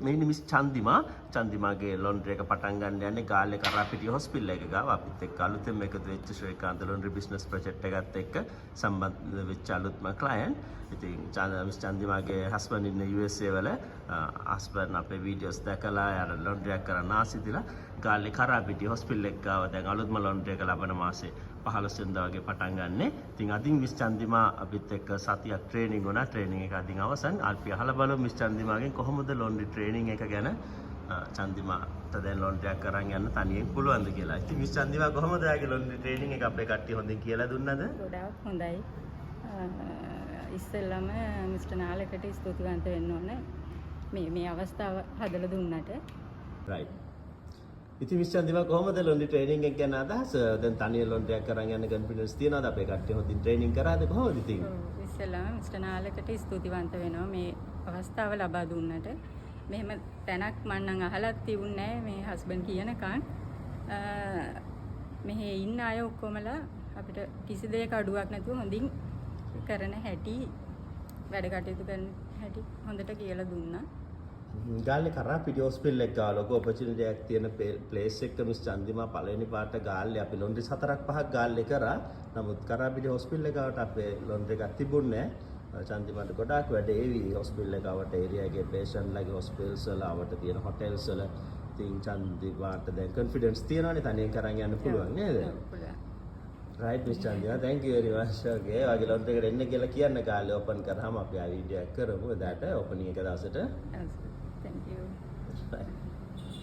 මේ ඉන්නේ මිස් චන්දිමා. චන්දිමාගේ ලොන්ඩ්‍රි එක පටන් ගන්න යන්නේ ගාල්ලේ කරාපිටිය හොස්පිටල් එක ගාව. අපිත් එක්ක අලුතෙන්ම එකතු වෙච්ච ශ්‍රීකාන්ත ලොන්ඩ්‍රි බිස්නස් ප්‍රොජෙක්ට් එකත් එක්ක සම්බන්ධ වෙච්ච අලුත්ම ක්ලයන්ට්. ඉතින් මිස් චන්දිමාගේ හස්බන්ඩ් ඉන්න USA වල. හස්බන්ඩ් අපේ වීඩියෝස් දැකලා අර ලොන්ඩ්‍රි එකක් කරන්න ආසිතිලා ගාල්ලේ කරාපිටිය හොස්පිටල් එක ගාව දැන් අලුත්ම ලොන්ඩ්‍රි එක ලබන මාසේ 15 වෙනිදා වගේ පටන් ගන්නෙ. ඉතින් අදින් මිස් චන්දිමා අපිත් එක්ක සතියක් ට්‍රේනින් වුණා. ට්‍රේනින් එක අදින් අවසන්. අපි අහලා බලමු මිස් චන්දිමාගෙන් කොහොමද ලොන්ඩ්‍රි ට්‍රේනින් එක ගැන, චන්දිමාට දැන් ලොන්ඩ්‍රි එකක් කරන් යන්න තනියෙන් පුළුවන්ද කියලා. ඉතින් මිස් චන්දිමා, කොහොමද ඔයාගේ ලොන්ඩ්‍රි ට්‍රේනින් එක? අපේ කට්ටිය හොඳින් කියලා දුන්නද? ගොඩාක් හොඳයි. ඉස්සෙල්ලම මිස්ටර් නාලකට ස්තුතිවන්ත වෙන්න ඕනේ මේ මේ අවස්ථාව හදලා දුන්නට. රයිට්. ඉතින් මිස් චන්දිමා, කොහොමද ලොන්ඩ්‍රි ට්‍රේනින් එක ගැන අදහස? දැන් තනියෙන් ලොන්ඩ්‍රි එකක් කරන් යන්න කොන්ෆිඩන්ස් තියනවද? අපේ කට්ටිය හොඳින් ට්‍රේනින් කරාද? කොහොමද ඉතින්? ඔව්, ඉස්සෙල්ලම මිස්ටර් නාලකට ස්තුතිවන්ත වෙනවා මේ අවස්ථාව ලබා දුන්නට. මෙහෙම තැනක් මං නම් අහලත් තිබුණේ නෑ මේ හස්බන්ඩ් කියනකන්. මෙහෙ ඉන්න අය ඔක්කොමලා අපිට කිසි දෙයක අඩුවක් නැතුව හොඳින් කරන හැටි, වැඩ කටයුතු කරන හැටි හොඳට කියලා දුන්නා. ගාල්ලේ කරාපිටිය හොස්පිටල් එක ගාව ලොකු ඔපචුනිටි එකක් තියෙන ප්ලේස් එක. මිස් චන්දිමා පළවෙනි පාරට ගාල්ලේ අපි ලොන්ඩ්‍රිස් හතරක් පහක් ගාල්ලේ කරා. නමුත් කරාපිටිය හොස්පිටල් එක ගාවට අපේ ලොන්ඩ්‍රි එකක් තිබුණේ නෑ. චන්දිමාට ගොඩාක් වැඩ ඒවි හොස්පිටල් එක ගාවට ඒරියා එකේ පේෂන්ට් ලගේ හොස්පිටල්ස් වල අවට තියෙන හොටෙල්ස් වල. ඉතින් චන්දිමාට දැන් කොන්ෆිඩන්ස් තියෙනවනේ, තනියෙන් කරන් යන්න පුළුවන් නේද? ඔව්, පුළුවන්. Right, miss Chandima, thank you very much. Okay, ඔයාගේ ලොන්ඩ්‍රි එකට එන්න කියලා කියන්න. ගාල්ලේ ඕපන් කරාම අපි ආ වීඩියෝ එකක් කරමු එදාට ඕපනින් එක දවසට. ඔව්.